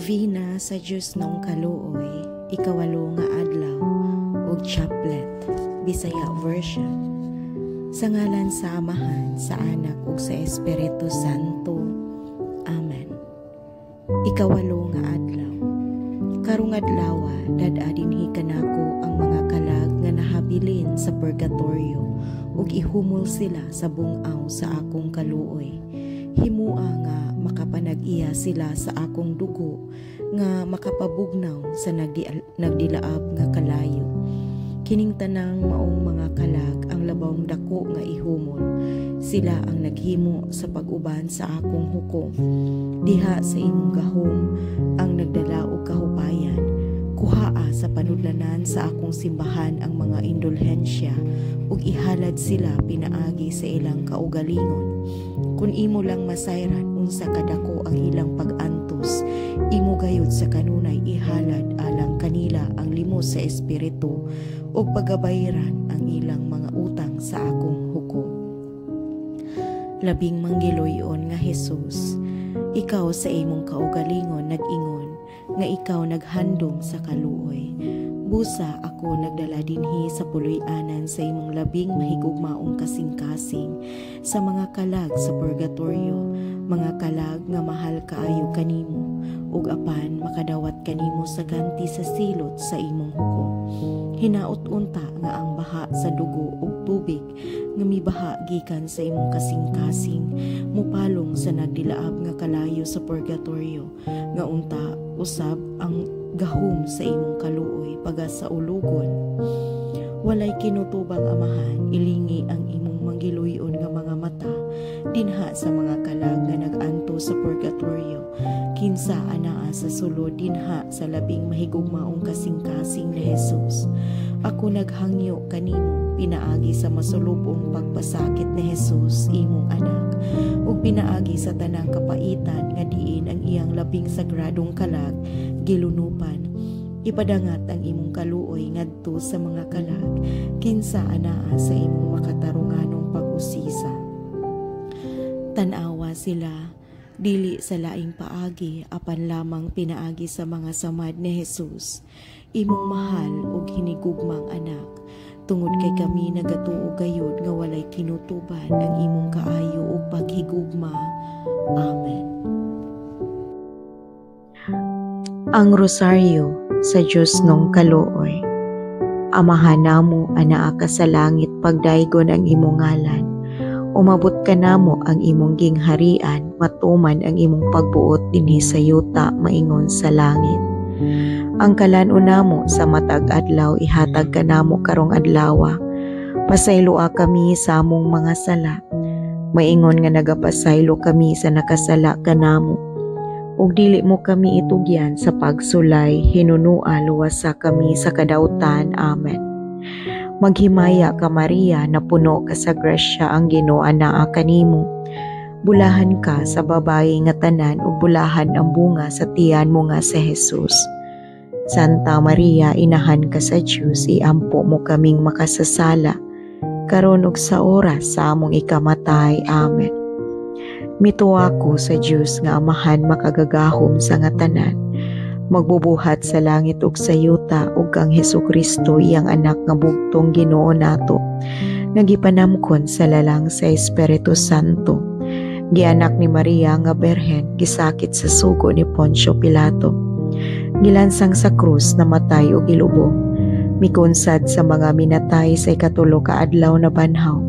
Novena sa Dios noong kaluoy, ikawalo nga adlaw ug chaplet, Bisaya version. Sa ngalan sa Amahan, sa Anak ug sa Espiritu Santo. Amen. Ikawalo nga adlaw. Karong adlawa, dad-a dinhi kanako ang mga kalag nga nahabilin sa purgatorio ug ihumol sila sa bungaw sa akong kaluoy. Himua nga makapanag-iya sila sa akong dugo nga makapabugnaw sa nagdilaab nga kalayo. Kining tanang maong mga kalag ang labawng dako nga ihumol. Sila ang naghimo sa pag-uban sa akong hukom. Diha sa imong gahom ang nagdala og kahupayan. Kuhaa sa panudlanan sa akong simbahan ang mga indulhensya ug ihalad sila pinaagi sa ilang kaugalingon. Kung imo lang masayran unsa kadako ang ilang pag-antos, imo gayud sa kanunay ihalad alang kanila ang limos sa espiritu ug pagabayaran ang ilang mga utang sa akong hukom. Labing manggiloy-on nga Hesus, ikaw sa imong kaugalingon nag-ingon nga ikaw naghandom sa kaluoy. Busa ako nagdala dinhi sa puloy-anan sa imong labing mahigugmaong kasing-kasing sa mga kalag sa purgatorio, mga kalag nga mahal kaayo kanimo ug apan makadawat kanimo sa ganti sa silot sa imong hukom. Hinaot unta nga ang baha sa dugo ug tubig nga mibaha gikan sa imong kasing-kasing mupalong sa nagdilaab nga kalayo sa purgatorio, nga unta usab ang gahom sa imong kaluoy paga sa ulugon. Walay kinutubang Amahan, ilingi ang imong manggiluyon nga mga mata dinha sa mga kalag nga nag-anto sa purgatorio, kinsa anaa sa sulod dinha sa labing mahigugmaong kasing-kasing ni Jesus. Ako naghangyo kanimo pinaagi sa masulubong pagpasakit ni Jesus imong anak, ug pinaagi sa tanang kapaitan nga diin ang iyang labing sagradong kalag gilunupan. Ipadangat ang imong kaluoy ngadto sa mga kalag kinsa anaa sa imong makatarunganong pag-usisa. Tan-awa sila dili sa laing paagi apan lamang pinaagi sa mga samad ni Jesus, imong mahal ug hinigugmang anak, tungod kay kami nagatuo gayud nga walay kinutuban ang imong kaayo ug paghigugma. Amen. Ang Rosaryo sa Dios nung kaluoy. Amahan namo, anaa ka sa langit, pagdaygon ang imong ngalan. Umabot ka namo ang imong gingharian, matuman ang imong pagbuot dinhi sa yuta maingon sa langit. Ang kalan-on namo sa matag adlaw ihatag kanamo karong adlawa. Pasayloa kami sa among mga sala, maingon nga nagapasaylo kami sa nakasala kanamo. Ug dili mo kami itugyan sa pagsulay, hinunua luwasa kami sa kadautan. Amen. Maghimaya ka Maria, napuno ka sa grasya, ang Ginoo anaa kanimo. Bulahan ka sa babayi nga tanan ug bulahan ang bunga sa tiyan mo nga si Jesus. Santa Maria, inahan ka sa Dios, iampo mo kaming makasasala karon ug sa oras sa among ikamatay. Amen. Mituo ako sa Dios nga Amahan makagagahom sa nga tanan, magbubuhat sa langit ug sa yuta, ug kang Hesukristo iyang anak nga bugtong Ginoo nato, nga gipanamkon sa lalang sa Espiritu Santo, gianak ni Maria nga Berhen, gisakit sa sugo ni Poncio Pilato, gilansang sa krus, namatay ug gilubong, mikunsad sa mga minatay, sa ikatulo ka adlaw na banhaw,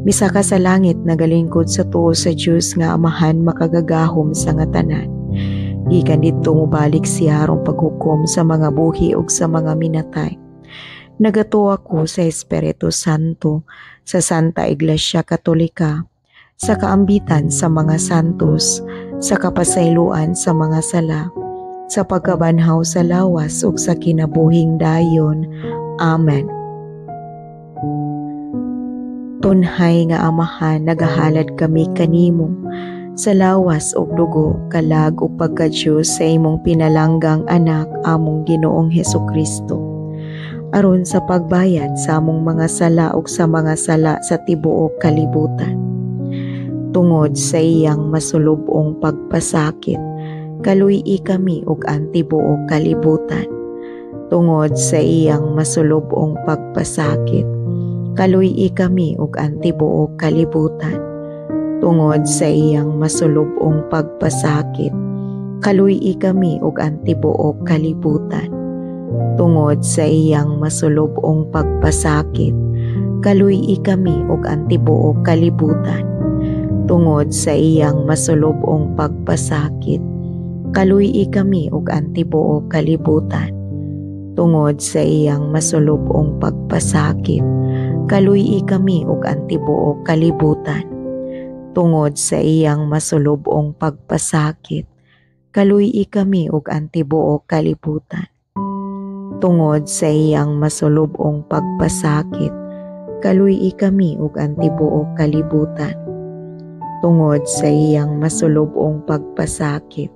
misaka sa langit, nagalingkod sa tuo sa Dios nga Amahan makagagahom sa nga tanan. Gikan didto mobalik siya aron paghukom sa mga buhi ug sa mga minatay. Nagatuo ako sa Espiritu Santo, sa Santa Iglesia Katolika, sa kaambitan sa mga santos, sa kapasayloan sa mga sala, sa pagkabanhaw sa lawas ug sa kinabuhing dayon. Amen. Tunhay nga Amahan, nagahalad kami kanimo sa lawas ug dugo, kalag ug pagka-Dios sa imong pinalanggang anak, among Ginoong Hesukristo, aron sa pagbayad sa among mga sala ug sa mga sala sa tibuok kalibutan. Tungod sa iyang masulub-ong pagpasakit, Kaluy-i kami ug ang tibuok kalibutan. Tungod sa iyang masulubong pagpasakit, kaluy-i kami ug ang tibuok kalibutan. Tungod sa iyang masulubong pagpasakit, kaluy-i kami ug ang tibuok kalibutan. Tungod sa iyang masulubong pagpasakit, kaluy-i kami ug ang tibuok kalibutan. Tungod sa iyang masulubong pagpasakit, kaluy-i kami ug ang tibuok kalibutan. Tungod sa iyang masulubong pagpasakit, kaluy-i kami ug ang tibuok kalibutan. Tungod sa iyang masulubong pagpasakit, kaluy-i kami ug ang tibuok kalibutan. Tungod sa iyang masulubong pagpasakit, kaluy-i kami ug ang tibuok kalibutan. Tungod sa iyang masulubong pagpasakit,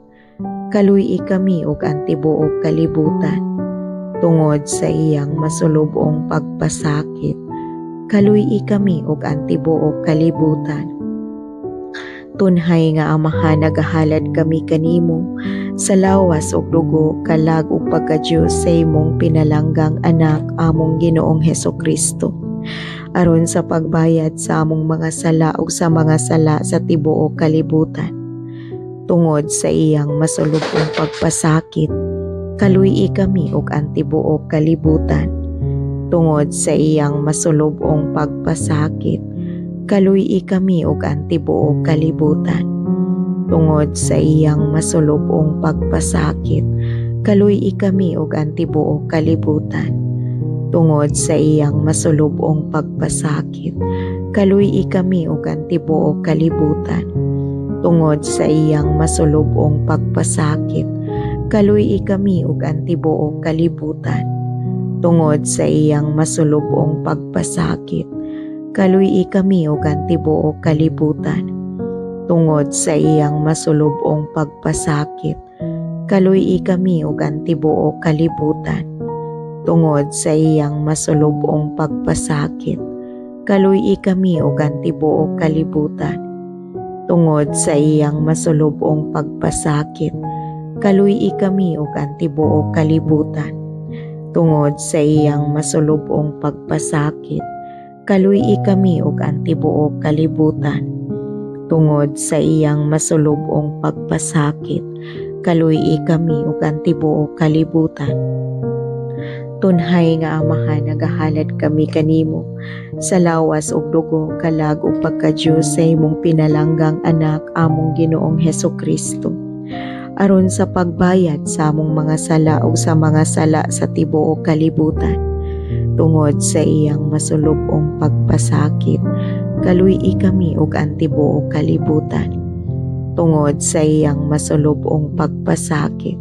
kaluy-i kami ug ang tibuok kalibutan. Tungod sa iyang masulubong pagpasakit, kaluy-i kami ug ang tibuok kalibutan. Tunhay nga Amahan, nagahalad kami kanimo sa lawas ug dugo, kalag ug pagka-Dios sa imong pinalanggang anak, among Ginoong Heso Kristo, aron sa pagbayad sa among mga sala ug sa mga sala sa tibuok kalibutan. Tungod sa iyang masulubong pagpasakit, kaluy-i kami ug ang tibuok kalibutan. Tungod sa iyang masulubong pagpasakit, kaluy-i kami ug ang tibuok kalibutan. Tungod sa iyang masulubong pagpasakit, kaluy-i kami ug ang tibuok kalibutan. Tungod sa iyang masulubong pagpasakit, kaluy-i kami ug ang tibuok kalibutan. Tungod sa iyang masulubong pagpasakit, kaluy-i kami ug ang tibuok kalibutan. Tungod sa iyang masulubong pagpasakit, kaluy-i kami ug ang tibuok kalibutan. Tungod sa iyang masulubong pagpasakit, kaluy-i kami ug ang tibuok kalibutan. Tungod sa iyang masulubong pagpasakit, kaluy-i kami ug ang tibuok kalibutan. Tungod sa iyang masulubong pagpasakit, kaluy-i kami ug ang tibuok kalibutan. Tungod sa iyang masulubong pagpasakit, kaluy-i kami ug ang tibuok kalibutan. Tungod sa iyang masulubong pagpasakit, kaluy-i kami ug ang tibuok kalibutan. Tunhay nga Amahan, nagahalad kami kanimo sa lawas ug dugo, kalag ug pagka-Dios sa imong pinalanggang anak, among Ginoong Heso Kristo, aron sa pagbayad sa among mga sala ug sa mga sala sa tibuok kalibutan. Tungod sa iyang masulubong pagpasakit, kaluy-i kami ug ang tibuok kalibutan. Tungod sa iyang masulubong pagpasakit,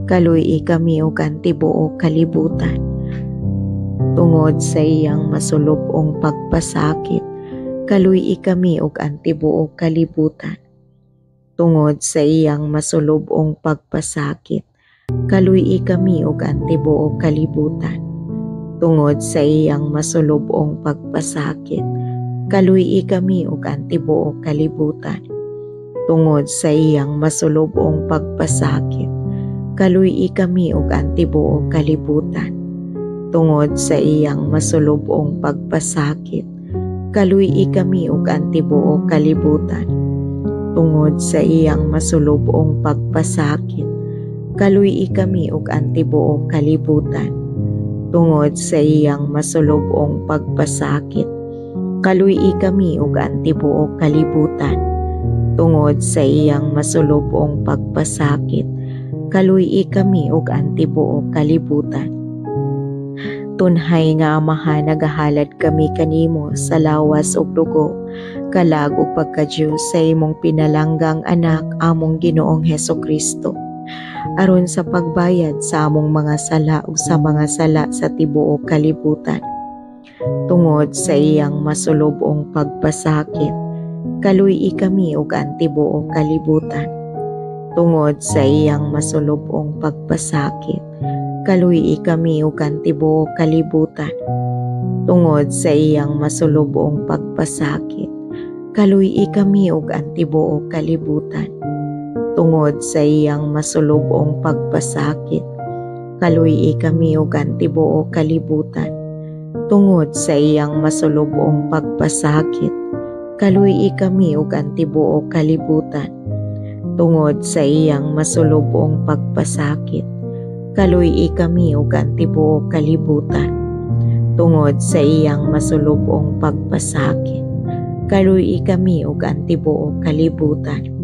kaluy-i kami ug ang tibuok kalibutan. Tungod sa iyang masulubong pagpasakit, kaluy-i kami ug ang tibuok kalibutan. Tungod sa iyang masulubong pagpasakit, kaluy-i kami ug ang tibuok kalibutan. Tungod sa iyang masulubong pagpasakit, kaluy-i kami ug ang tibuok kalibutan. Tungod sa iyang masulubong pagpasakit, kaluy-i kami ug ang tibuok kalibutan. Tungod sa iyang masulubong pagpasakit, kaluy-i kami ug ang tibuok kalibutan. Tungod sa iyang masulubong pagpasakit, kaluy-i kami ug ang tibuok kalibutan. Tungod sa iyang masulubong pagpasakit, kaluy-i kami ug ang tibuok kalibutan. Tungod sa iyang masulubong pagpasakit, kaluy-i kami ug ang tibuok kalibutan. Tunhay nga Amahan, nagahalad kami kanimo sa lawas ug dugo, kalag ug pagka-Dios sa imong pinalanggang anak, among Ginoong Heso Kristo, aron sa pagbayad sa among mga sala ug sa mga sala sa tibuok kalibutan. Tungod sa iyang masulubong pagpasakit, kaluy-i kami ug ang tibuok kalibutan. Tungod sa iyang masulubong pagpasakit, kaluy-i kami ug ang tibuok kalibutan. Tungod sa iyang masulubong pagpasakit, kaluy-i kami ug ang tibuok kalibutan. Tungod sa iyang masulubong pagpasakit, kaluy-i kami ug ang tibuok kalibutan. Tungod sa iyang masulubong pagpasakit, kaluy-i kami ug ang tibuok kalibutan. Tungod sa iyang masulubong pagpasakit, kaluy-i kami ug ang tibuok kalibutan. Tungod sa iyang masulubong pagpasakit, kaluy-i kami ug ang tibuok kalibutan.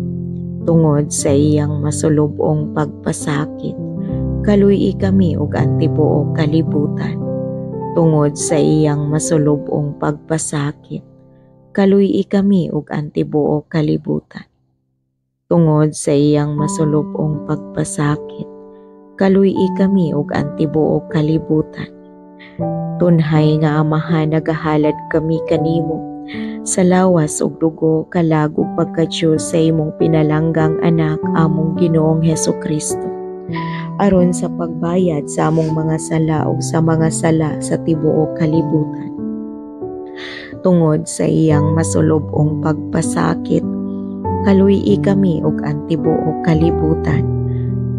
Tungod sa iyang masulubong pagpasakit, kaluy-i kami ug ang tibuok kalibutan. Tungod sa iyang masulubong pagpasakit, kaluy-i kami ug ang tibuok kalibutan. Tungod sa iyang masulubong pagpasakit, kaluy-i kami ug ang tibuok kalibutan. Tunhay nga Amahan, nagahalad kami kanimo sa lawas ug dugo, kalag ug pagka-Diyos sa imong pinalanggang anak, among Ginoong Hesus Kristo, aron sa pagbayad sa among mga sala ug sa mga sala sa tibuok kalibutan. Tungod sa iyang masulubong pagpasakit, kaluy-i kami ug ang tibuok kalibutan.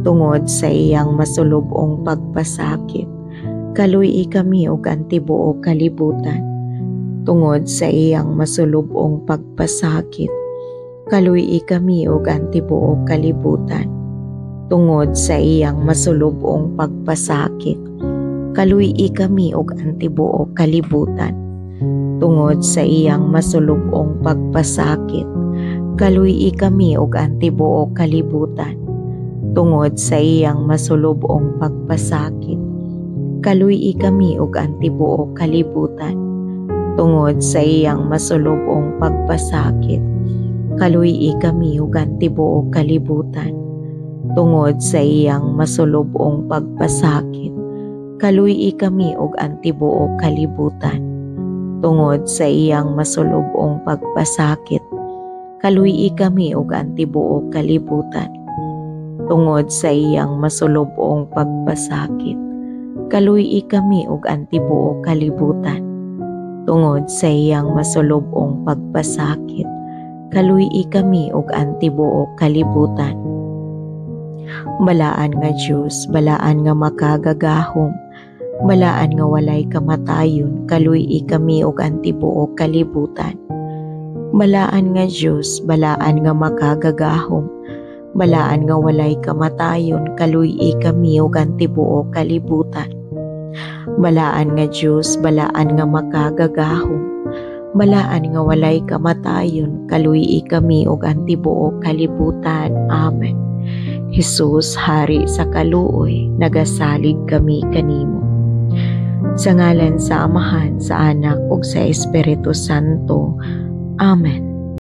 Tungod sa iyang masulubong pagpasakit, kaluy-i kami ug ang tibuok kalibutan. Tungod sa iyang masulubong pagpasakit, kaluy-i kami ug ang tibuok kalibutan. Tungod sa iyang masulubong pagpasakit, kaluy-i kami ug ang tibuok kalibutan. Tungod sa iyang masulubong pagpasakit, kaluy-i kami ug ang tibuok kalibutan. Tungod sa iyang masulubong pagpasakit, kaluy-i kami ug ang tibuok kalibutan. Tungod sa iyang masulubong pagpasakit, kaluy-i kami ug ang tibuok kalibutan. Tungod sa iyang masulubong pagpasakit, kaluy-i kami ug ang tibuok kalibutan. Tungod sa iyang masulubong pagpasakit, kaluy-i kami ug ang tibuok kalibutan. Tungod sa iyang masulubong pagpasakit, kaluy-i kami ug ang tibuok kalibutan. Tungod sa iyang masulubong pagpasakit, kaluy-i kami ug ang tibuok kalibutan. Balaan nga Dios, balaan nga makagagahom, balaan nga walay kamatayon, kaluy-i kami ug ang tibuok kalibutan. Balaan nga Dios, balaan nga makagagahom, balaan nga walay kamatayon, kaluy-i kami ug ang tibuok kalibutan. Balaan nga Dios, balaan nga makagagahom, balaan nga walay kamatayon, kaluy-i kami ug ang tibuok kalibutan. Amen. Jesus, Hari sa kaluoy, nagasalig kami kanimo. Sa ngalan sa Amahan, sa Anak ug sa Espiritu Santo. Amen.